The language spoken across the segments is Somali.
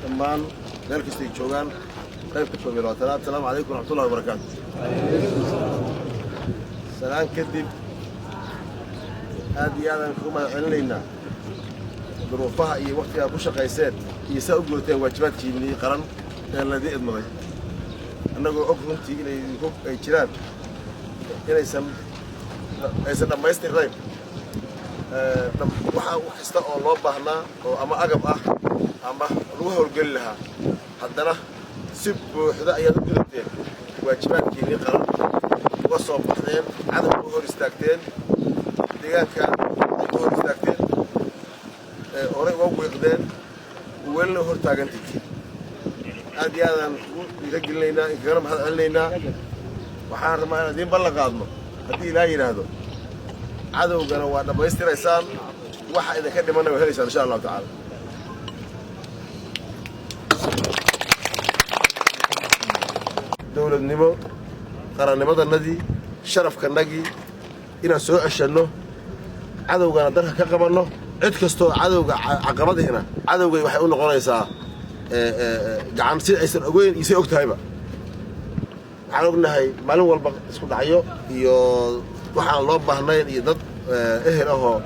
Dhammaan meel kastay joogaan, qaybta 21aad, asalaamu calaykum waraxmatullahi wabarakaatu. Salaan kadib, aad iyo aadaan kagu mahad celinaynaa duruufaha iyo wakhtiga aad ku shaqayseen iyo saa u gudateen waajibaadkiinnii qaran ee laydin idmaday, annagoo og runtii inay idinku ay jiraan inaysan aysan dhammaystirnayn waxa wax kasta oo loo baahnaa oo ama agab ah ama lagu howlgeli lahaa. Haddana si buuxda ayaad u gudateen waajibaadkiinnii qaran, uga soo baxdeen cadowga, u hor istaagteen deegaanka, u hor istaagteen, horey uga wiiqdeen, welina hor taagantihiin. Aad iyo aadaan ugu dhiiragelinaynaa, inkagana mahad celinaynaa. Waxaan rabnaa inaan idiin ballan qaadno, haddii Ilaah yidhaahdo, cadowgana waa dhammaystiraysaan, waxa idinka dhimanna waa helaysaan, insha Allahu tacaala. Dowladnimo, qarannimadannadii, sharafkanagii inaan soo ceshanno, cadowgana dalka ka qabanno. Cid kastoo cadowga caqabadihina, cadowgay waxay u noqonaysaa gacan, si aysan ogeyn iyo say og tahayba. Waxaan ognahay maalin walba isku dhacyo iyo waxaan loo baahnayn iyo dad ehel ahoo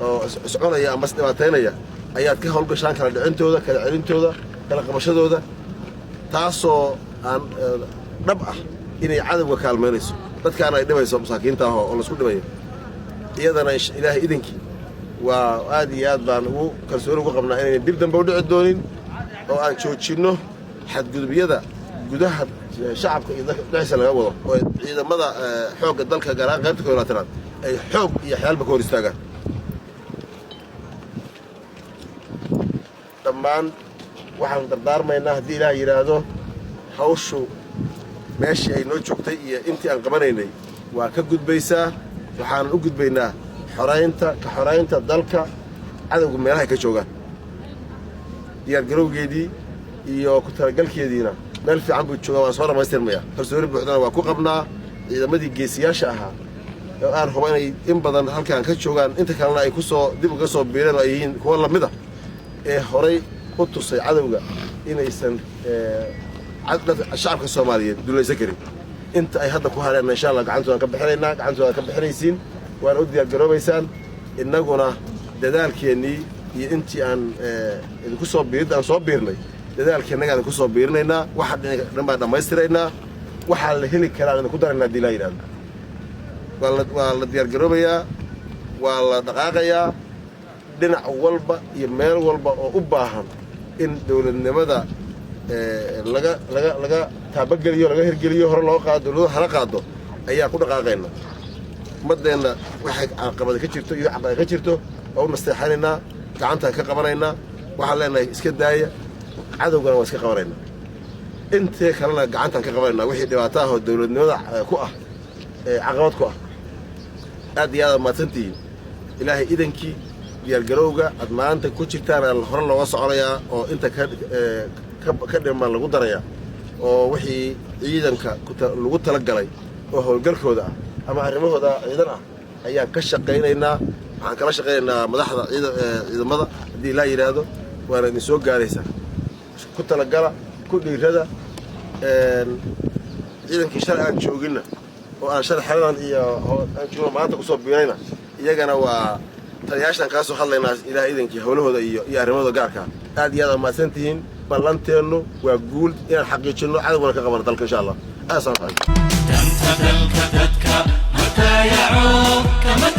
oo isconaya ama isdhibaataynaya ayaad ka howlgashaan kala dhicintooda, kala celintooda, kala qabashadooda, taasoo aan dhab ah inay cadowga kaalmaynayso, dadkaana ay dhibayso, masaakiinta ah oo laisku dhibayo. Iyadana Ilaahay idinkii waa aad iyo aad baan ugu kalsooni ugu qabnaa inayna dib dambe u dhici doonin, oo aan joojinno xadgudubyada gudaha shacabka iyo dalka dhexdiisa laga wado, oo ciidamada xoogga dalka, gaar ahaan qaybta 21aad, ay xoog iyo xeelba ka hor istaagaan. Dhammaan waxaan dardaarmaynaa, haddii Ilaah yidhaahdo, hawshu meeshii ay noo joogtay iyo intii aan qabanaynay waa ka gudbaysaa. Waxaanan u gudbaynaa xoraynta, ka xoraynta dalka cadowga meelahay ka joogaan. Diyaargarowgeedii iyo ku talagalkeediina meel fiican buu joogaa, waan soo dhammaystirmayaa. Kalsooni buuxdana waa ku qabnaa ciidamadii geesiyaasha ahaa oo aan hubo inay in badan halkaan ka joogaan, inta kalena ay ku soo dib uga soo biireen oo ay yihiin kuwo lamid ah ee horay u tusay cadowga inaysan shacabka Soomaaliyeed dulaysan karin. Inta ay hadda ku hareenna, insha Allah, gacantoodan ka bixinaynaa, gacantoodan ka bixinaysiin, waana u diyaargaroobaysaan. Innaguna dadaalkeennii iyo intii aan idinku soo biirid aan soo biirnay, dadaalkeennagaan idinku soo biirinaynaa. Waxa dhan baan dhammaystiraynaa, waxaa la heli karaan idinku daraynaa, haddii Laa yidhahdo. Waa la diyaargaroobayaa, waa la dhaqaaqayaa dhinac walba iyo meel walba oo u baahan in dowladnimada laga laga laga taabageliyo, laga hirgeliyo, hore loo qaado, dowladdu hala qaado ayaan ku dhaqaaqayna. Ummaddeenna waxay caqabada ka jirto iyo caqabada ka jirto waa u nasteexanaynaa, gacantaan ka qabanaynaa. Waxaan leenahay iska daaya, cadowgana waa iska qabanaynaa, intee kalena gacantaan ka qabanaynaa wixii dhibaato ah oo dowladnimada ku ah, caqabad ku ah. Aad iyo aad aad mahadsantihiin. Ilaahay idankii, diyaargarowga aad maanta ku jirtaan hore looga soconayaa, oo inta ka dhiman lagu darayaa, oo wixii ciidanka lagu tala galay oo howlgalkooda ah ama arrimahooda ciidan ah ayaan ka shaqaynaynaa. Waxaan kala shaqaynaynaa madaxda ciidamada, haddii Ilaa yidhaahdo, waana idin soo gaaraysaa. Ku talagala, ku dhiirada. Ciidankii shalay aan jooginna oo aan shalay xeradan iyo aan joogno maanta kusoo biirayna, iyagana waa taliyaashaan kala soo hadlaynaa, Ilaah idankii, howlahooda iyo arrimahooda gaarkaa. Aad iyo aad aad mahadsantihiin. Ballanteennu waa guul inaan xaqiijinno, cadowgana ka qabano dalka, insha Allah. Asalaamu calaykum. Danta dalka, dadka ma daayaco, kama.